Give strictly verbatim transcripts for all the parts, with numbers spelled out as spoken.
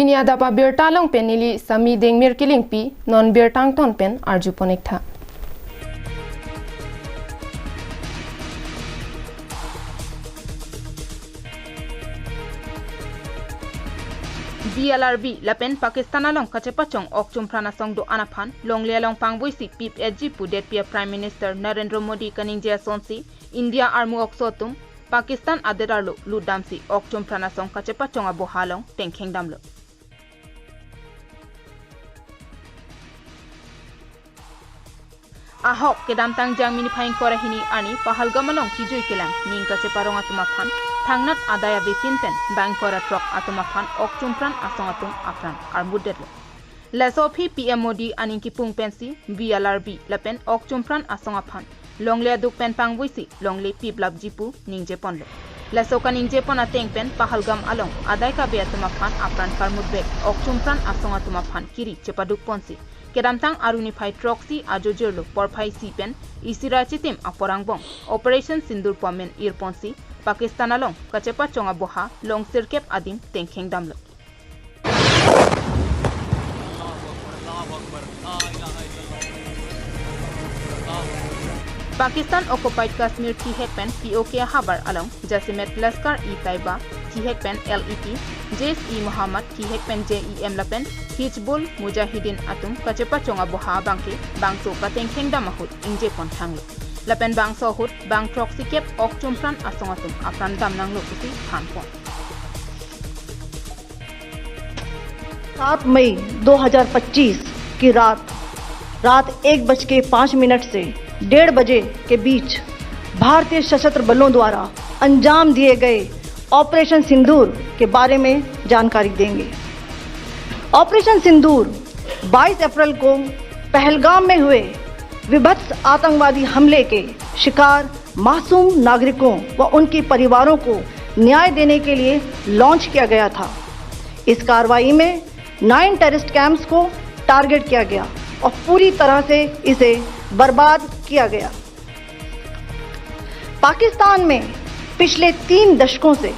Pini adap abirta along pen neli Sami Dengmir Kilingpi, non birta angton pen arjupon-ik tha. V L R B lapen Pakistan along kachepachong ok chumpran asong do-an aphan longle along pangvoisi pip-etji pu detpi a Prime Minister Narendra Modi kaningje asonsi India armu okso atum Pakistan adet arlo lutdamsi ok chumpran asong kachepachong aboha along tengkheng damlo. Ahok kedamtang Jangmi niphai ingkoi ra hini arni Pahalgam along kejui kelang ning kacheparong atum aphan thangnat adai avepin pen bang ingkoi ra throk atum aphan ok chumpran asong atum apran armutdetlo. Laso aphi P M Modi aning kipung pensi V L R B lapen ok chumpran asong aphan longle aduk pen pangvoisi longle piplapji pu ningjeponlo. Laso kaningjepon ateng pen Pahalgam along adai kave atum aphan apran karmutbek ok chumpran asong atum aphan kiri chepadukponsi kedamtang Arni phai throksi ajo jirlo porphai isi pen isi ra chitim apor angbong Operation Sindoor pu amen irponsi Pakistan along kachepachong aboha long sirkep adim tengkheng damlo. Pakistan occupied Kashmir thihek pen P O K ahavar along Jaish-e-Mohammed Lashkar-e-Taiba thihek pen L E T, Jaish-e-Mohammed thihek pen J E M lapen Hizbul Mujahideen atum kachepachong aboha abangke bangso katengkheng dam ahut ingjepon thanglo. Lapen bangso ahut bang throksikep ok chumpran asong atum apran damnanglo pusi thanpon. सात मई दो हज़ार पच्चीस की रात, रात एक बज के पाँच मिनट से डेढ़ बजे के बीच भारतीय सशस्त्र बलों द्वारा अंजाम दिए गए ऑपरेशन सिंदूर के बारे में जानकारी देंगे। ऑपरेशन सिंदूर बाईस अप्रैल को पहलगाम में हुए विभत्स आतंकवादी हमले के शिकार मासूम नागरिकों व उनके परिवारों को न्याय देने के लिए लॉन्च किया गया था। इस कार्रवाई में नाइन टेररिस्ट कैंप्स को टारगेट किया गया और पूरी तरह से इसे बर्बाद किया गया। पाकिस्तान में पिछले तीन दशकों से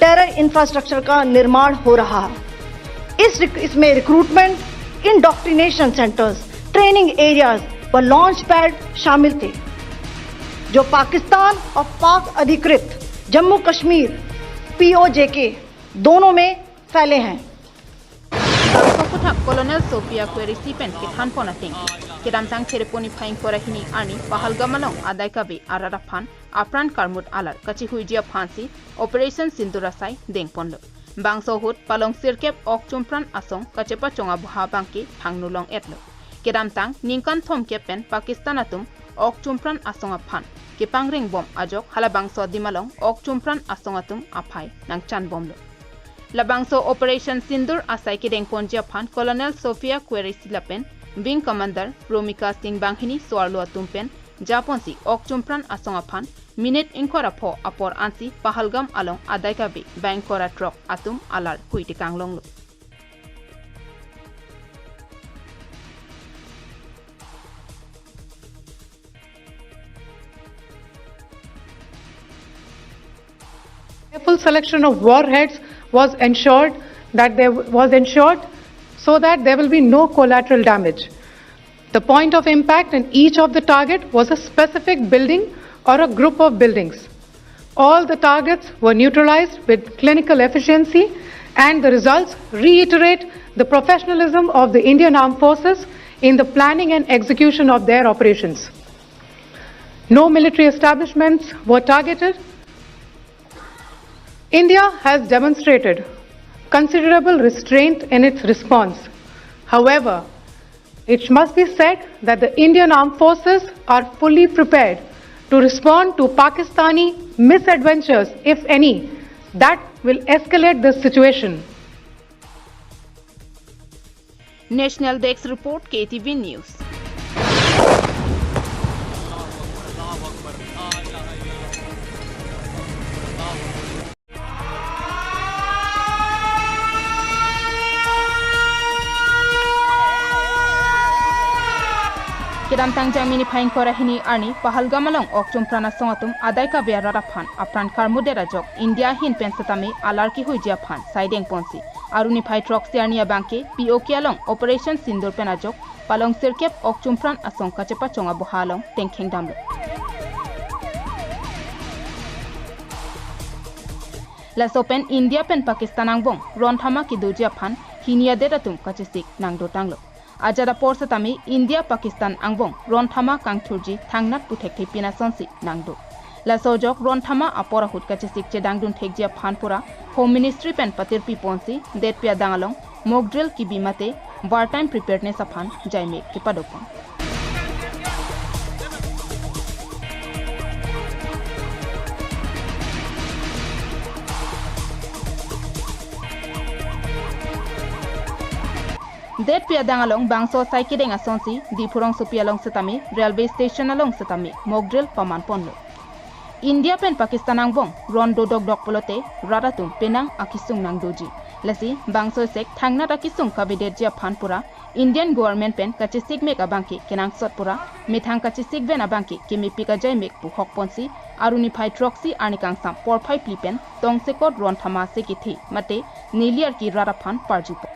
टेरर इंफ्रास्ट्रक्चर का निर्माण हो रहा है। इस रिक-, इसमें recruitment, indoctrination centres, training areas व लॉन्च पैड शामिल थे, जो पाकिस्तान और पाक अधिकृत जम्मू कश्मीर, पी ओ जे के, दोनों में फैले हैं। Bangso aphuthak Colonel Sophia Qureshi pen kethanpon ateng, kedamtang Chereponi phai ingkoi ra hini arni Pahalgam along adai kave arat aphan apran karmut alar kachehuiji aphansi Operation Sindoor asai dengponlo. Bangso ahut palong sirkep ok chumpran asong kachepachong aboha abangke phangno long-etlo. Kedamtang ningkan thomkep pen Pakistan atum ok chumpran asong aphan kepangrengbom ajok halabangso adim along ok chumpran asong atum aphai nangchanbomlo. Labangso Operation Sindoor asai kedengponji aphan Colonel Sophia Qureshi lapen Wing Commander Romika Singh banghini so-arlo atum pen japonsi ok chumpran asong aphan minute ingkoi ra pho apor ansi Pahalgam along adai kave bang ingkoi ra throk atum alar hui tekang longlo. Careful selection of warheads was ensured that there was ensured so that there will be no collateral damage. The point of impact in each of the target was a specific building or a group of buildings. All the targets were neutralized with clinical efficiency, and the results reiterate the professionalism of the Indian Armed Forces in the planning and execution of their operations. No military establishments were targeted. India has demonstrated considerable restraint in its response. However, it must be said that the Indian Armed Forces are fully prepared to respond to Pakistani misadventures, if any, that will escalate this situation. National Desk Report, K T V News. Kedamtang Jangmi niphai ingkoi ra hini arni Pahalgam along ok chumpran asong atum adai kave arat aphan apran karmutdet ajok India ahin pen setame alar kehuiji aphan sai dengponsi Aru niphai throksi arni abangke P O K along Operation Sindoor pen ajok palong sirkep ok chumpran asong kachepachong aboha along tengkheng damlo. Laso pen India pen Pakistan angbong ron thama kedoji aphan hini adet atum kachesik nangdotanglo. Ajat apor setame India Pakistan angbong ron thama kangthurji thangnat puthekthe pin asonsi nangdo. Laso ajok ron thama apor ahut kachesik chedangdun thekji aphan pura Home Ministry pen patirpi ponsi detpi adang along mock drill kebi mate war time preparedness aphan jaimek kepadopon. Detpi adang along bangso asai kedeng asonsi Diphu rongsopi along setame railway station along setame mock drill paman ponlo. India pen Pakistan angbong ron dodokdok pulote rat atum penang akesung nangdoji. Lasi bangso asek thangnat akesung kavedetji aphan pura Indian government pen kachesikmek abangke kenangsot pura methang kachesik ven abangke kemepik ajaimek pu hokponsi aru niphai throksi arni kangsam porphai phli pen tongsekot ron thama sekethe mate neli arki rat aphan parjupon.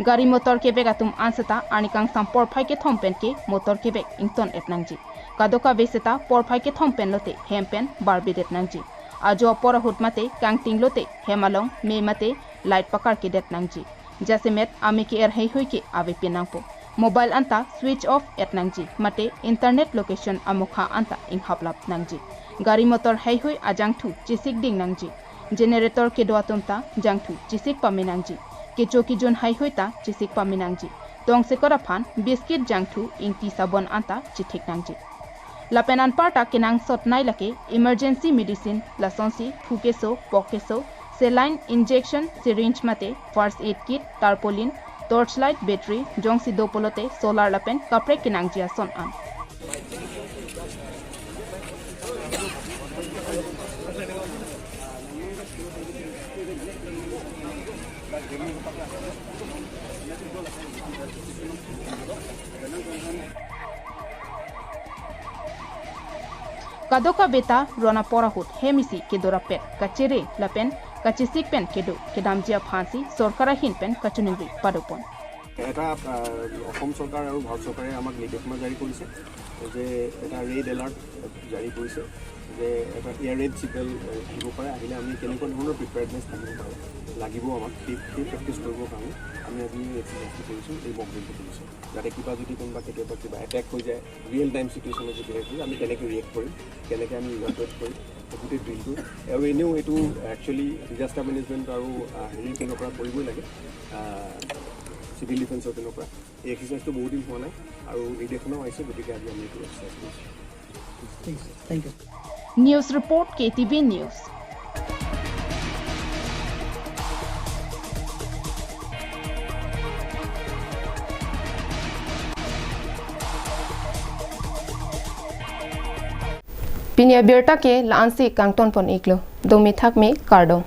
Gari motor kevek atum anseta arni kangsam porphai kethom penke motor kevek ington et nangji. Kadokave seta porphai kethom pen lote hem pen barbedet nangji. Ajo apor ahut mate kangting lote hem along me mate light pakar kedet nangji. Jasemet ame ke-er heihui ke ave pin nangpo. Mobile anta switch off et nangji mate internet location amokha anta inghaplap nangji. Gari motor heihui ajangthu chesik ding nangji. Generator kedo atum ta jangthu chesik pame nangji. Kecho kejun heihui ta chesik pame nangji. Tongsekot aphan biscuit jangthu ingti sabon anta chethik nangji. Lapen anparta kenangsot nei lake emergency medicine lasonsi phu keso, pok keso, saline, injection, syringe mate first aid kit, tarpaulin, torchlight, battery, jongsi do pulote solar lapen kaprek kenangji ason an. Kadokave ta ron apor ahut hem isi kedo rapet kachere lapen kachesik pen kedo kedamji aphansi sorkar ahin pen kachiningri padopon. এটা, আহ, অসম চৰকাৰ আৰু ভাৰত চৰকাৰে আমাক নিৰ্দেশনা জাৰি কৰিছে যে এটা ৰেড এলাৰ্ট জাৰি কৰিছে যে এটা এয়াৰ ৰেড চিগনেল, আহ, দিব পাৰে। আহিলে আমি কেনেকুৱা ধৰণৰ প্ৰিপেয়াৰ্ডনেছ থাকিব পাৰে, লাগিব আমাক, সেই, সেই প্ৰেক্টিছ কৰিবৰ কাৰণে আমি আজি এই এক্সাৰচাইজটো কৰিছোঁ, এই মক ড্ৰিলটো কৰিছোঁ, যাতে কিবা যদি কোনোবা কেতিয়াবা কিবা এটেক হৈ যায়, ৰিয়েল টাইম চিটুৱেশ্যনত যদি এটেক হৈ যায়, আমি কেনেকৈ ৰিয়েক্ট কৰিম, কেনেকৈ আমি ইভাকুৱেট কৰিম, গোটেই ড্ৰিলটো। আৰু এনেও এইটো একচুৱেলি ডিজাষ্টাৰ মেনেজমেণ্ট আৰু, আহ, হেৰিৰ পিনৰ পৰা কৰিবই লাগে, আহ, চিভিল ডিফেন্সৰ পিনৰ পৰা। এই এক্সাৰচাইজটো বহুত দিন হোৱা নাই আৰু নিৰ্দেশনাও আহিছে, গতিকে আজি আমি এইটো এক্সাৰচাইজ কৰিছোঁ। Thank you. News report, K T V News. Pini abirta ke la-ansi kangton pon iklo. Domi thakmi, kardom.